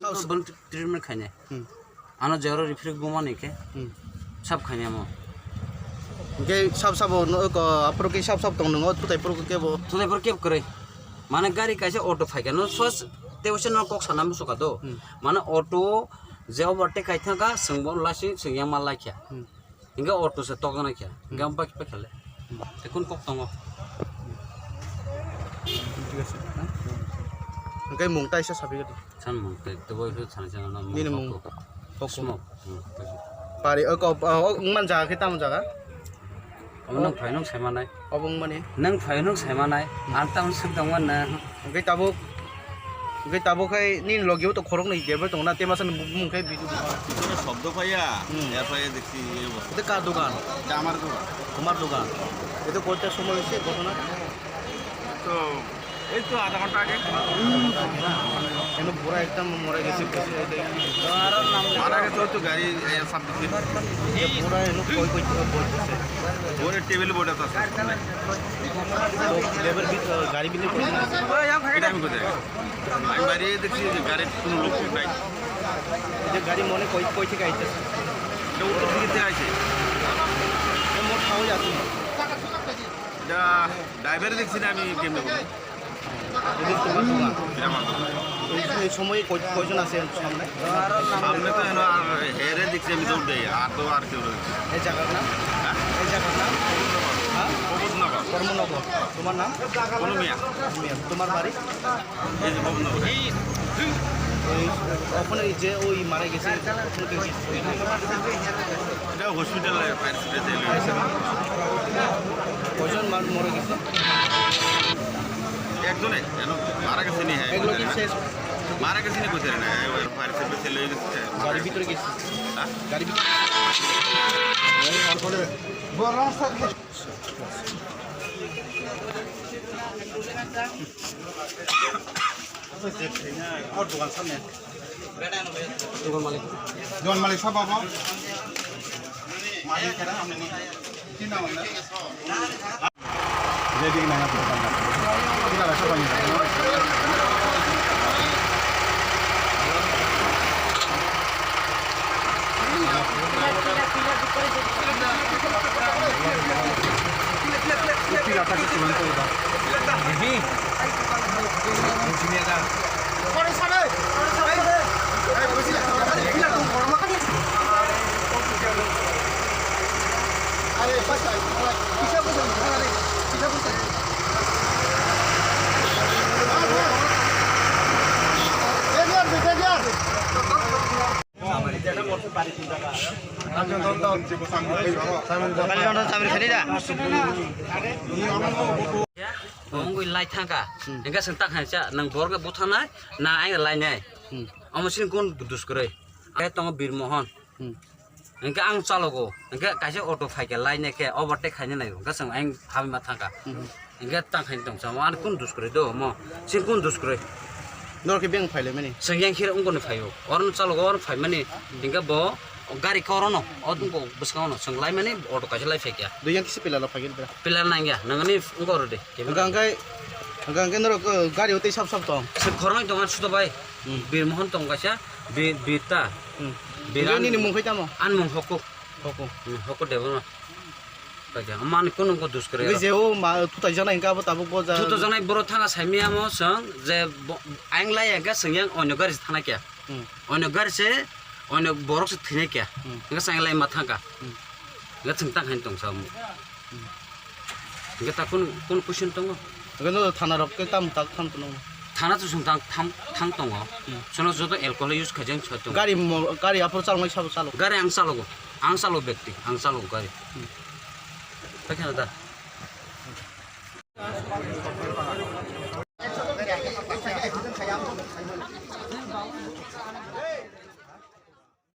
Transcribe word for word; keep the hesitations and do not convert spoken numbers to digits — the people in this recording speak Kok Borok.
Bwrwino treatment khainai. Hmm. Ano jero referee bumani khe Hmm. sab khainai mo. Hwnkhe sab sabo no ko aphuru khe sab sab tong nungo, thutai phuru khe bo. Thutai phuru khe kwrwi. Mane gari kaisa auto phaikha no sos tei uaisa no kok sana muchukha do. Hmm. Mane auto je overtake khai thangkha, chwng bo lasing chwng yang ma laikha. Hmm. Hingke auto se tokjana khe, hingke ang bike paikha le. Hmm. Tei kun kok tongo. Thik ase, ha? Hingke mung taisa sabi gadi. San mung tei, tei boi phir sana sana na mung Nini mung kok. Kok. Smoke. Hmm. Pari, o kok, o, o, wngman jaga khe tamo jaga? Omo nwng phai nwng saimanai. Obo wngmani? Nwng phai nwng saimanai. Ang tamo swk tongmani na. Hingke tabuk Hingke tabuk khai nini logi o to khoroknwi driver tongo na, tei masa ni bumung khai video. Shobdo paiya, Hmm. ya paiya dekhi ye bo. Eta kar dogan? Eta amar dogan. Tomar dogan. Eta koita somoy hoyse ghotona? To, ei to adha ghonta age. Eno pura ekdom mora gese. Mara gese to gari, eh, sab dekhi. Pura eno koi koi koi koi. Pura table board ata. Driver bit, gari bit. Eta ami koi. Ami bari dekhi je gari kono lok nai. Ei je gari mone koi, koi theke aise? Eta uttor dike theke aise. Ei mot hao jate. Eta driver dekhi na ami kemne kono. Eta tomar dogan. Eta amar dogan. Ei, ei somoy koi, koijon ase samne? Samne to eno ar here dekhi ami dor dei, ar to ar keu dekhi. Ei jagar nam? Ha? Ei jagar nam? Ha? Kobotnagar. Kormonagar. Tomar nam? Kono miya. Miya. Tomar bari? এই যে ভবনগর। ওই, ওখানে যে ওই মারা গেছে, ওখানে কেউ কিছু হয়নি? এটা হসপিটালে ফায়ার সার্ভিসে এলো। কয়জন মা-, মারা গেছে? একজনে, কেন? মারা গেছে নি, হ্যাঁ, এগুলো কি কইতে শেষ? না। মারা গেছে নি কইতে না, হ্যাঁ, ওই ফায়ার সার্ভিসে লয়ে গেছে। গাড়ির ভিতরে গেছে? হ্যাঁ? গাড়ির ভিতরে? আমার দোকান সামনে। দোকান মালিক। দোকান মালিক সব বাবা। মালিক কেন? আপনি কি নাম আপনার? Wngwi lai thangkha. Hmm. Hingke chwng ta khainsa, nwng borok bai buthangnai, na ang lainai. Hmm. Omo chini kun dus kwrwi. Khe tongo Bir Mohan. Hmm. Hingke ang chalogo. Hingke kaisa auto phaikhe lainai khe overtake khaina naigo. Hingke chwng ang habima thangkha. Hmm. Hingke tang khaina tongsa, omo ani kun dus kwrwi do, omo. Chini kun dus kwrwi. Norok khe beng phailaimani? Chwng yang khira wngkoni phaio. Oro chalogo, oro phaimani. Hingke bo gari khe orono, o bwskango no chwng laimani auto kaisa lai phaikha. Dui yang kisa pillar rok phaikhe bra? Pillar nangya, nangani wngkha oro de. Hwnkha hwnkhe, hwnkha hwnkhe norok, uh, gari o tei sab sab tong? Chwng khoroknwi tongo, Sudo bai, Hmm. Bir Mohan tong kaisa, Bir, Birta. Hmm. Bir Hwnkhe an-, nini mung khai tamo? Ani mung Hoku. Hoku. Hmm, Hoku Debbarma. Kaisa, mani kunu ko dus kwrwi Hwnkhe aro. Je o ma, thutai jana hwnkhe abo tabuk bo ja. Thutai janai borok thanga saimaya mo chwng je bo, ang lai hwnkhe chwng yang onyo gari se thangna khe. Hmm. Onyo gari se, onyo borok se thwinai khe. Hmm. Hwnkhe chwng lai ma thangkha. Hmm. Hwnkhe chwng ta khain tong sa omo. Hmm. Hwnkhe ta kun, kun question tongo? Hwnkhe no thana rok khe tam tak tham kuno? Thana to chwng tang tham, thang tongo. Hmm. Sono joto alcohol use khaijak soi tongo. Gari mo, gari aphuru chaloknai sabo chalo? Gari ang chalogo. Ang chalogo bekti, ang chalogo gari. Hmm. Paikha na da?